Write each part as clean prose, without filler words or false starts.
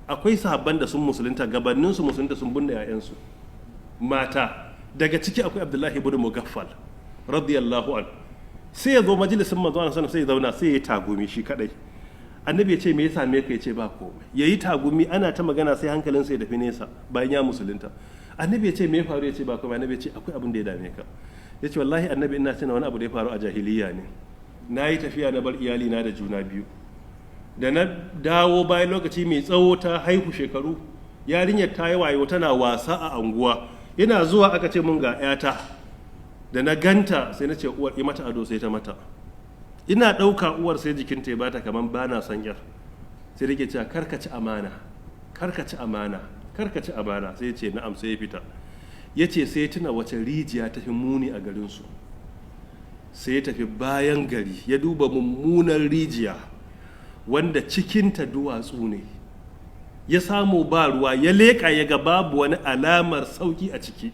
Akwai sahabban da sun musulunta, gabanin su musulunta sun binne 'ya'yansu mata. Daga ciki akwai Abdullahi ibn Mugaffal radiyallahu an. Sai ya zo majalisin manzo Allah, sai ya zauna, sai ya tagumi shi kadai. Annabi ya ce, "Me ya same ka?" Ya ce, "Ba komai." Yayi tagumi, ana ta magana, sai hankalinsa ya tafi nesa. Bayan ya musulunta, annabi ya ce, "Me ya faru?" Ya ce, "Ba komai." Annabi ya ce, "Akwai abin da ya dame ka." Ya ce, "Wallahi annabi, ina tuna wani abu da ya faru a jahiliya ne. Na yi tafiya na bar iyali na da juna biyu. Da na dawo bayan lokaci mai tsawo, ta haihu shekaru. Yarinyar ta yi wayo, tana wasa a anguwa. Ina zuwa aka ce mun ga 'yata. Da na ganta, sai na ce uwar yi mata ado, sai ta mata. Ina ɗauka uwar, sai jikinta ya bata kaman bana son yar. Sai da ke cewa, 'Karka ci amana, karka ci amana, karka ci amana.' Sai ya ce, 'Na'am.' Sai ya fita. Ya ce sai ya tuna wace rijiya ta fi muni a garinsu. Sai ya tafi bayan gari, ya duba mummunan rijiya wanda cikinta duwatsu ne. Ya samu ba ruwa, ya leƙa, ya ga babu wani alamar sauƙi a ciki.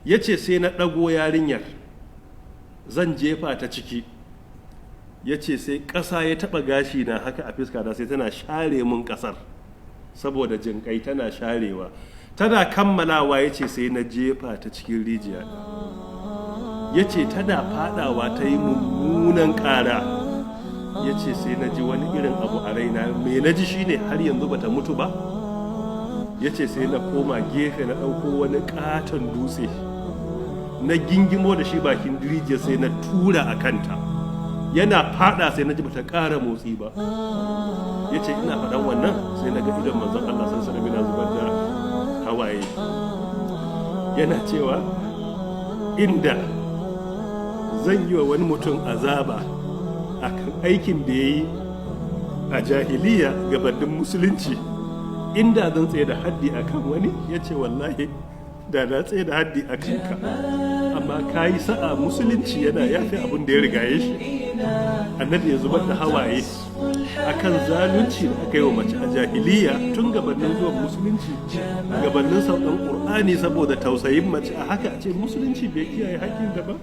Ya ce sai na ɗago yarinyar zan jefa ta ciki. Ya ce sai ƙasa ya taɓa gashi na haka a fiska da, sai tana share mun ƙasar saboda jinƙai, tana sharewa, tana kammalawa. Ya ce sai na jefa ta cikin rijiya. Ya ce tana fadawa ta yi mummunan ƙara. Ya ce sai na ji wani irin abu a raina. Me na ji shine har yanzu bata mutu ba. Ya ce sai na koma gefe, na ɗauko wani ƙaton dutse, na gingimo da shi bakin rijiya, sai na tura a kanta. Yana fada, sai na ji bata ƙara motsi ba. Ya ce ina faɗan wannan, sai na ga idon manzon Allah sallallahu alaihi wasallam zubar da hawaye, yana cewa inda zan yi wa wani mutum azaba akan aikin da ya yi a jahiliya gabanin musulunci, inda zan tsaye da haddi akan wani, ya ce wallahi da na tsaye da haddi a kanka. Amma ka yi sa'a, musulunci yana yafe abin da ya rigaye shi. Annabi ya zubar da hawaye akan zalunci da aka yi wa mace a jahiliya tun gabanin zuwan musulunci, gabanin saukan Ƙur'ani, saboda tausayin mace. A haka a ce musulunci bai kiyaye hakkin da ba.